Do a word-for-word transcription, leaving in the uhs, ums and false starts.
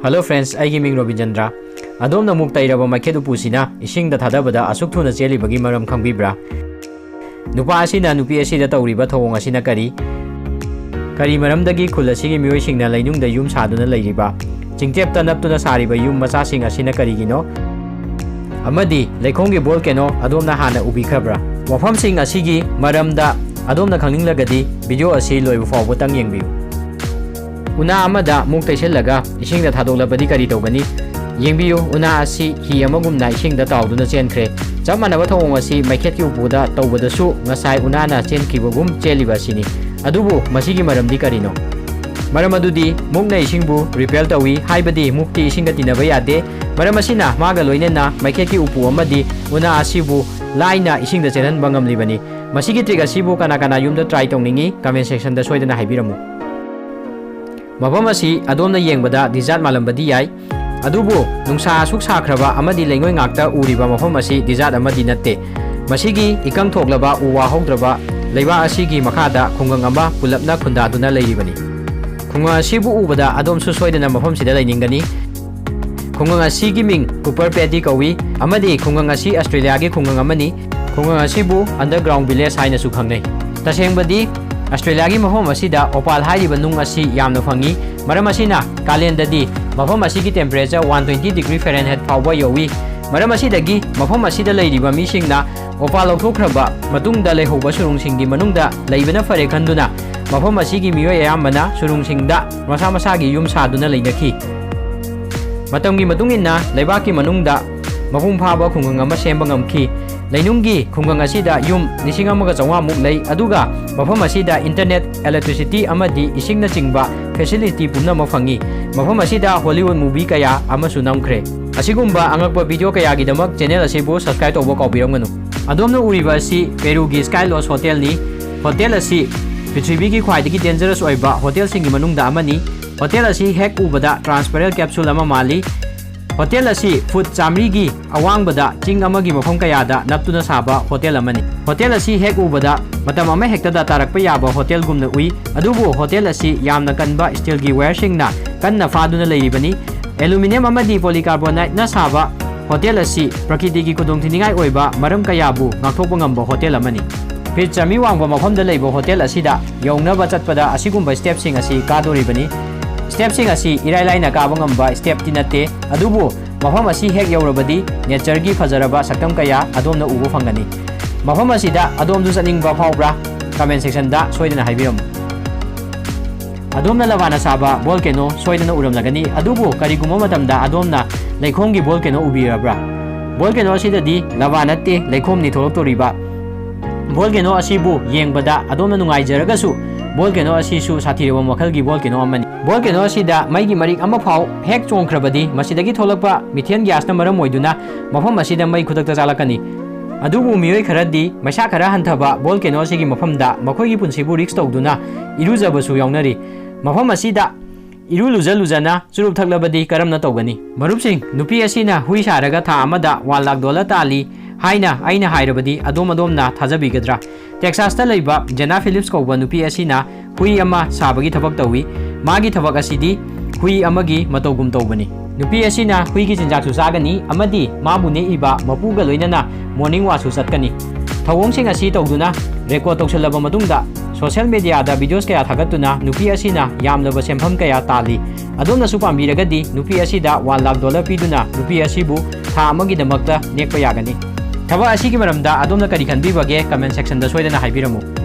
Hello friends, ꯑꯩꯒꯤ ꯃꯤꯡ ꯔꯣꯕꯤꯟꯆꯟꯗ꯭ꯔ꯫ ꯑꯗꯣꯝꯅ ꯃꯨꯛ ꯇꯩꯔꯕ ꯃꯩꯈꯦꯠ ꯎꯄꯨꯁꯤꯅ ꯏꯁꯤꯡꯗ ꯊꯥꯗꯕꯗ ꯑꯁꯨꯛ ꯊꯨꯅ ꯆꯦꯜꯂꯤꯕꯒꯤ ꯃꯔꯝ ꯈꯪꯕꯤꯕ꯭ꯔꯥ? ꯅꯨꯄꯥ ꯑꯁꯤꯅ ꯅꯨꯄꯤ ꯑꯁꯤꯗ ꯇꯧꯔꯤꯕ ꯊꯧꯑꯣꯡ ꯑꯁꯤꯅ ꯀꯔꯤ? ꯀꯔꯤ ꯃꯔꯝꯗꯒꯤ ꯈꯨꯜ ꯑꯁꯤꯒꯤ ꯃꯤꯑꯣꯏꯁꯤꯡꯅ ꯂꯩꯅꯨꯡꯗ ꯌꯨꯝ ꯁꯥꯗꯨꯅ ꯂꯩꯔꯤꯕ? ꯆꯤꯡꯆꯦꯞꯇ ꯅꯞꯇꯨꯅ ꯁꯥꯔꯤꯕ ꯌꯨꯝ ꯃꯆꯥꯁꯤꯡ ꯑꯁꯤꯅ ꯀꯔꯤꯒꯤꯅꯣ? ꯑꯃꯗꯤ ꯂꯩꯈꯣꯝꯒꯤ volcano ꯑꯗꯣꯝꯅ ꯍꯥꯟꯅ ꯎꯕꯤꯈ꯭ꯔꯕ꯭ꯔꯥ? ꯋꯥꯐꯝꯁꯤꯡ ꯑꯁꯤꯒꯤ ꯃꯔꯝꯗ ꯑꯗꯣꯝꯅ ꯈꯪꯅꯤꯡꯂꯒꯗꯤ video ꯑꯁꯤ ꯂꯣꯏꯕ ꯐꯥꯎꯕꯇꯪ ꯌꯦꯡꯕꯤꯌꯨ꯫ ꯎꯅꯥ ꯑꯃꯗ ꯃꯨꯛ ꯇꯩꯁꯜꯂꯒ ꯏꯁꯤꯡꯗ ꯊꯥꯗꯣꯛꯂꯕꯗꯤ ꯀꯔꯤ ꯇꯧꯒꯅꯤ? ꯌꯦꯡꯕꯤꯌꯨ, ꯎꯅꯥ ꯑꯁꯤ ꯍꯤ ꯑꯃꯒꯨꯝꯅ ꯏꯁꯤꯡꯗ ꯇꯥꯎꯗꯨꯅ ꯆꯦꯟꯈ꯭ꯔꯦ꯫ ꯆꯞ ꯃꯥꯟꯅꯕ ꯊꯧꯑꯣꯡ ꯑꯁꯤ ꯃꯩꯈꯦꯠꯀꯤ ꯎꯄꯨꯗ ꯇꯧꯕꯗꯁꯨ ꯉꯁꯥꯏ ꯎꯅꯥꯅ ꯆꯦꯟꯈꯤꯕꯒꯨꯝ ꯆꯦꯜꯂꯤꯕ ꯑꯁꯤꯅꯤ꯫ ꯑꯗꯨꯕꯨ ꯃꯁꯤꯒꯤ ꯃꯔꯝꯗꯤ ꯀꯔꯤꯅꯣ? ꯃꯔꯝ ꯑꯗꯨꯗꯤ ꯃꯨꯛꯅ ꯏꯁꯤꯡꯕꯨ repel ꯇꯧꯏ, ꯍꯥꯏꯕꯗꯤ ꯃꯨꯛꯇꯤ ꯏꯁꯤꯡꯒ ꯇꯤꯟꯅꯕ ꯌꯥꯗꯦ꯫ ꯃꯔꯝ ꯑꯁꯤꯅ ꯃꯥꯒ ꯂꯣꯏꯅꯅ ꯃꯩꯈꯦꯠꯀꯤ ꯎꯄꯨ ꯑꯃꯗꯤ ꯎꯅꯥ ꯑꯁꯤꯕꯨ ꯂꯥꯏꯅ ꯏꯁꯤꯡꯗ ꯆꯦꯜꯍꯟꯕ ꯉꯝꯂꯤꯕꯅꯤ꯫ ꯃꯁꯤꯒꯤ trick ꯑꯁꯤꯕꯨ ꯀꯅꯥ ꯀꯅꯥ ꯌꯨꯝꯗ try ꯇꯧꯅꯤꯡꯏ? Comment sectionꯗ ꯁꯣꯏꯗꯅ ꯍꯥꯏꯕꯤꯔꯝꯃꯨ꯫ ꯃꯐꯝ ꯑꯁꯤ ꯑꯗꯣꯝꯅ ꯌꯦꯡꯕꯗ desert ꯃꯥꯜꯂꯝꯕꯗꯤ ꯌꯥꯏ, ꯑꯗꯨꯕꯨ ꯅꯨꯡꯁꯥ ꯑꯁꯨꯛ ꯁꯥꯈ꯭ꯔꯕ ꯑꯃꯗꯤ ꯂꯩꯉꯣꯏ ꯉꯥꯛꯇ ꯎꯔꯤꯕ ꯃꯐꯝ ꯑꯁꯤ desert ꯑꯃꯗꯤ ꯅꯠꯇꯦ꯫ ꯃꯁꯤꯒꯤ ꯏꯀꯪ ꯊꯣꯛꯂꯕ ꯎ ꯋꯥ ꯍꯧꯗ꯭ꯔꯕ ꯂꯩꯕꯥꯛ ꯑꯁꯤꯒꯤ ꯃꯈꯥꯗ ꯈꯨꯡꯒꯪ ꯑꯃ ꯄꯨꯂꯞꯅ ꯈꯨꯟꯗꯥꯗꯨꯅ ꯂꯩꯔꯤꯕꯅꯤ꯫ ꯈꯨꯡꯒꯪ ꯑꯁꯤꯕꯨ ꯎꯕꯗ ꯑꯗꯣꯝꯁꯨ ꯁꯣꯏꯗꯅ ꯃꯐꯝꯁꯤꯗ ꯂꯩꯅꯤꯡꯒꯅꯤ꯫ ꯈꯨꯡꯒꯪ ꯑꯁꯤꯒꯤ ꯃꯤꯡ Cooper Pedy ꯀꯧꯏ, ꯑꯃꯗꯤ ꯈꯨꯡꯒꯪ ꯑꯁꯤ ꯑꯁꯇ꯭ꯔꯦꯂꯤꯌꯥꯒꯤ ꯈꯨꯡꯒꯪ ꯑꯃꯅꯤ꯫ ꯈꯨꯡꯒꯪ ꯑꯁꯤꯕꯨ Underground Village ꯍꯥꯏꯅꯁꯨ ꯈꯪꯅꯩ꯫ ꯇꯁꯦꯡꯕꯗꯤ, ꯑꯁꯇ꯭ꯔꯦꯂꯤꯌꯥꯒꯤ ꯃꯐꯝ ꯑꯁꯤꯗ opal ꯍꯥꯏꯔꯤꯕ ꯅꯨꯡ ꯑꯁꯤ ꯌꯥꯝꯅ ꯐꯪꯏ꯫ ꯃꯔꯝ ꯑꯁꯤꯅ, ꯀꯥꯂꯦꯟꯗꯗꯤ ꯃꯐꯝ ꯑꯁꯤꯒꯤ temperature one twenty degree Fahrenheit ꯐꯥꯎꯕ ꯌꯧꯏ꯫ ꯃꯔꯝ ꯑꯁꯤꯗꯒꯤ, ꯃꯐꯝ ꯑꯁꯤꯗ ꯂꯩꯔꯤꯕ ꯃꯤꯁꯤꯡꯅ opal ꯂꯧꯊꯣꯛꯈ꯭ꯔꯕ ꯃꯇꯨꯡꯗ ꯂꯩꯍꯧꯕ ꯁꯨꯔꯨꯡꯁꯤꯡꯒꯤ ꯃꯅꯨꯡꯗ ꯂꯩꯕꯅ ꯐꯔꯦ ꯈꯟꯗꯨꯅ, ꯃꯐꯝ ꯑꯁꯤꯒꯤ ꯃꯤꯑꯣꯏ ꯑꯌꯥꯝꯕꯅ ꯁꯨꯔꯨꯡꯁꯤꯡꯗ ꯃꯁꯥ ꯃꯁꯥꯒꯤ ꯌꯨꯝ ꯁꯥꯗꯨꯅ ꯂꯩꯅꯈꯤ꯫ ꯃꯇꯝꯒꯤ ꯃꯇꯨꯡ ꯏꯟꯅ ꯂꯩꯕꯥꯛꯀꯤ ꯃꯅꯨꯡꯗ ꯃꯄꯨꯡ ꯐꯥꯕ ꯈꯨꯡꯒꯪ ꯑꯃ ꯁꯦꯝꯕ ꯉꯝꯈꯤ꯫ ꯂꯩꯅꯨꯡꯒꯤ ꯈꯨꯡꯒꯪ ꯑꯁꯤꯗ ꯌꯨꯝ ꯂꯤꯁꯤꯡ ꯑꯃꯒ ꯆꯥꯝꯃꯉꯥ ꯃꯨꯛ ꯂꯩ, ꯑꯗꯨꯒ ꯃꯐꯝ ꯑꯁꯤꯗ internet, electricity ꯑꯃꯗꯤ ꯏꯁꯤꯡꯅꯆꯤꯡꯕ facility ꯄꯨꯝꯅꯃꯛ ꯐꯪꯏ꯫ ꯃꯐꯝ ꯑꯁꯤꯗ Hollywood movie ꯀꯌꯥ ꯑꯃꯁꯨ ꯅꯝꯈ꯭ꯔꯦ꯫ ꯑꯁꯤꯒꯨꯝꯕ ꯑꯉꯛꯄ video ꯀꯌꯥꯒꯤꯗꯃꯛ channel ꯑꯁꯤꯕꯨ subscribe ꯇꯧꯕ ꯀꯥꯎꯕꯤꯔꯝꯒꯅꯨ꯫ ꯑꯗꯣꯝꯅ ꯎꯔꯤꯕ ꯑꯁꯤ ꯄꯦꯔꯨꯒꯤ Skylos Hotelꯅꯤ꯫ Hotel ꯑꯁꯤ ꯄ꯭ꯔꯤꯊꯤꯕꯤꯒꯤ ꯈ꯭ꯋꯥꯏꯗꯒꯤ dangerous ꯑꯣꯏꯕ hotelꯁꯤꯡꯒꯤ ꯃꯅꯨꯡꯗ ꯑꯃꯅꯤ꯫ Hotel ꯑꯁꯤ ꯍꯦꯛ ꯎꯕꯗ transparent capsule ꯑꯃ ꯃꯥꯜꯂꯤ꯫ Hotel ꯑꯁꯤ foot ꯆꯥꯃꯔꯤꯒꯤ ꯑꯋꯥꯡꯕꯗ ꯆꯤꯡ ꯑꯃꯒꯤ ꯃꯐꯝ ꯀꯌꯥꯗ ꯅꯞꯇꯨꯅ ꯁꯥꯕ hotel ꯑꯃꯅꯤ꯫ Hotel ꯑꯁꯤ ꯍꯦꯛ ꯎꯕꯗ ꯃꯇꯝ ꯑꯃꯍꯦꯛꯇꯗ ꯇꯥꯔꯛꯄ ꯌꯥꯕ hotelꯒꯨꯝꯅ ꯎꯏ, ꯑꯗꯨꯕꯨ hotel ꯑꯁꯤ ꯌꯥꯝꯅ ꯀꯟꯕ steelꯒꯤ wireꯁꯤꯡꯅ ꯀꯟꯅ ꯐꯥꯗꯨꯅ ꯂꯩꯔꯤꯕꯅꯤ꯫ ꯑꯦꯂꯨꯃꯤꯅꯤꯌꯝ ꯑꯃꯗꯤ ꯄꯣꯂꯤꯀꯥꯔꯕꯣꯅꯥꯏꯠꯅ ꯁꯥꯕ ꯍꯣꯇꯦꯜ ꯑꯁꯤ ꯄ꯭ꯔꯀꯤꯇꯤꯒꯤ ꯈꯨꯗꯣꯡꯊꯤꯅꯤꯡꯉꯥꯏ ꯑꯣꯏꯕ ꯃꯔꯝ ꯀꯌꯥꯕꯨ ꯉꯥꯛꯊꯣꯛꯄ ꯉꯝꯕ ꯍꯣꯇꯦꯜ ꯑꯃꯅꯤ꯫ ꯐꯤꯠ ꯆꯥꯃꯔꯤ ꯋꯥꯡꯕ ꯃꯐꯝꯗ ꯂꯩꯕ ꯍꯣꯇꯦꯜ ꯑꯁꯤꯗ ꯌꯧꯅꯕ ꯆꯠꯄꯗ ꯑꯁꯤꯒꯨꯝꯕ ꯁ꯭ꯇꯦꯞꯁꯤꯡ ꯑꯁꯤ ꯀꯥꯗꯣꯔꯤꯕꯅꯤ꯫ ꯁ꯭ꯇꯦꯞꯁꯤꯡ ꯑꯁꯤ ꯏꯔꯥꯏ ꯂꯥꯏꯅ ꯀꯥꯕ ꯉꯝꯕ ꯁ꯭ꯇꯦꯞꯇꯤ ꯅꯠꯇꯦ, ꯑꯗꯨꯕꯨ ꯃꯐꯝ ꯑꯁꯤ ꯍꯦꯛ ꯌꯧꯔꯕꯗꯤ ꯅꯦꯆꯔꯒꯤ ꯐꯖꯔꯕ ꯁꯛꯇꯝ ꯀꯌꯥ ꯑꯗꯣꯝꯅ ꯎꯕ ꯐꯪꯒꯅꯤ꯫ ꯃꯐꯝ ꯑꯁꯤꯗ ꯑꯗꯣꯝꯁꯨ ꯆꯠꯅꯤꯡꯕ ꯐꯥꯎꯕ꯭ꯔꯥ? ꯀꯃꯦꯟ ꯁꯦꯛꯁꯟꯗ ꯁꯣꯏꯗꯅ ꯍꯥꯏꯕꯤꯔꯝꯃꯨ꯫ ꯑꯗꯣꯝꯅ ꯂꯕꯥꯅ ꯁꯥꯕ ꯚꯣꯜꯀꯦꯅꯣ ꯁꯣꯏꯗꯅ ꯎꯔꯝꯂꯒꯅꯤ, ꯑꯗꯨꯕꯨ ꯀꯔꯤꯒꯨꯝꯕ ꯃꯇꯝꯗ ꯑꯗꯣꯝꯅ ꯂꯩꯈꯣꯝꯒꯤ ꯚꯣꯜꯀꯦꯅꯣ ꯎꯕꯤꯔꯕ꯭ꯔꯥ? ꯚꯣꯜꯀꯦꯅꯣ ꯑꯁꯤꯗꯗꯤ ꯂꯕꯥ ꯅꯠꯇꯦ, ꯂꯩꯈꯣꯝꯅꯤ ꯊꯣꯛꯂꯛꯇꯧꯔꯤꯕ꯫ ꯚꯣꯜꯀꯦꯅꯣ ꯑꯁꯤꯕꯨ ꯌꯦꯡꯕꯗ ꯑꯗꯣꯝꯅ ꯅꯨꯡꯉꯥꯏꯖꯔꯒꯁꯨ, ꯚꯣꯜꯀꯦꯅꯣ ꯑꯁꯤꯁꯨ ꯁꯥꯊꯤꯔꯕ ꯃꯈꯜꯒꯤ ꯚꯣꯜꯀꯦꯅꯣ ꯑꯃꯅꯤ꯫ ꯚꯣꯜꯀꯦꯅꯣ ꯑꯁꯤꯗ ꯃꯩꯒꯤ ꯃꯔꯤꯛ ꯑꯃ ꯐꯥꯎ ꯍꯦꯛ ꯆꯣꯡꯈ꯭ꯔꯕꯗꯤ, ꯃꯁꯤꯗꯒꯤ ꯊꯣꯛꯂꯛꯄ ꯃꯤꯊꯦꯟ ꯒ꯭ꯌꯥꯁꯅ ꯃꯔꯝ ꯑꯣꯏꯗꯨꯅ ꯃꯐꯝ ꯑꯁꯤꯗ ꯃꯩ ꯈꯨꯗꯛꯇ ꯆꯥꯂꯛꯀꯅꯤ꯫ ꯑꯗꯨꯕꯨ ꯃꯤꯑꯣꯏ ꯈꯔꯗꯤ ꯃꯩꯁꯥ ꯈꯔ ꯍꯟꯊꯕ ꯚꯣꯜꯀꯦꯅꯣ ꯑꯁꯤꯒꯤ ꯃꯐꯝꯗ ꯃꯈꯣꯏꯒꯤ ꯄꯨꯟꯁꯤꯕꯨ ꯔꯤꯁꯛ ꯇꯧꯗꯨꯅ ꯏꯔꯨꯖꯕꯁꯨ ꯌꯥꯎꯅꯔꯤ꯫ ꯃꯐꯝ ꯑꯁꯤꯗ ꯏꯔꯨ ꯂꯨꯖ ꯂꯨꯖꯅ ꯆꯨꯔꯨꯞ ꯊꯛꯂꯕꯗꯤ ꯀꯔꯝꯅ ꯇꯧꯒꯅꯤ? ꯃꯔꯨꯞꯁꯤꯡ, ꯅꯨꯄꯤ ꯑꯁꯤꯅ ꯍꯨꯏ ꯁꯥꯔꯒ ꯊꯥ ꯑꯃꯗ ꯋꯥꯟ ꯂꯥꯈ ꯗꯣꯂꯔ ꯇꯥꯜꯂꯤ ꯍꯥꯏꯅ ꯑꯩꯅ ꯍꯥꯏꯔꯕꯗꯤ ꯑꯗꯣꯝ ꯑꯗꯣꯝꯅ ꯊꯥꯖꯕꯤꯒꯗ꯭ꯔꯥ? ꯇꯦꯛꯁꯥꯁꯇ ꯂꯩꯕ ꯖꯦꯅꯥ ꯐꯤꯂꯤꯞꯁ ꯀꯧꯕ ꯅꯨꯄꯤ ꯑꯁꯤꯅ ꯍꯨꯏ ꯑꯃ ꯁꯥꯕꯒꯤ ꯊꯕꯛ ꯇꯧꯏ꯫ ꯃꯥꯒꯤ ꯊꯕꯛ ꯑꯁꯤꯗꯤ ꯍꯨꯏ ꯑꯃꯒꯤ ꯃꯇꯧꯒꯨꯝ ꯇꯧꯕꯅꯤ꯫ ꯅꯨꯄꯤ ꯑꯁꯤꯅ ꯍꯨꯏꯒꯤ ꯆꯤꯟꯖꯥꯛꯁꯨ ꯆꯥꯒꯅꯤ ꯑꯃꯗꯤ ꯃꯥꯕꯨ ꯅꯦꯛꯏꯕ ꯃꯄꯨꯒ ꯂꯣꯏꯅꯅ ꯃꯣꯔꯅꯤꯡ ꯋꯥꯛꯁꯨ ꯆꯠꯀꯅꯤ꯫ ꯊꯧꯑꯣꯡꯁꯤꯡ ꯑꯁꯤ ꯇꯧꯗꯨꯅ ꯔꯦꯀꯣꯔꯗ ꯇꯧꯁꯤꯜꯂꯕ ꯃꯇꯨꯡꯗ ꯁꯣꯁꯤꯌꯦꯜ ꯃꯦꯗꯤꯌꯥꯗ ꯚꯤꯗꯤꯑꯣꯁ ꯀꯌꯥ ꯊꯥꯒꯠꯇꯨꯅ ꯅꯨꯄꯤ ꯑꯁꯤꯅ ꯌꯥꯝꯂꯕ ꯁꯦꯟꯐꯝ ꯀꯌꯥ ꯇꯥꯜꯂꯤ꯫ ꯑꯗꯣꯝꯅꯁꯨ ꯄꯥꯝꯕꯤꯔꯒꯗꯤ ꯅꯨꯄꯤ ꯑꯁꯤꯗ ꯋꯥꯟ ꯂꯥꯈ ꯗꯣꯂꯔ ꯄꯤꯗꯨꯅ ꯅꯨꯄꯤ ꯑꯁꯤꯕꯨ ꯊꯥ ꯑꯃꯒꯤꯗꯃꯛꯇ ꯅꯦꯛꯄ ꯌꯥꯒꯅꯤ꯫ ꯊꯕꯛ ꯑꯁꯤꯒꯤ ꯃꯔꯝꯗ ꯑꯗꯣꯝꯅ ꯀꯔꯤ ꯈꯟꯕꯤꯕꯒꯦ? ꯀꯃꯦꯟ ꯁꯦꯛꯁꯟꯗ ꯁꯣꯏꯗꯅ ꯍꯥꯏꯕꯤꯔꯝꯃꯨ꯫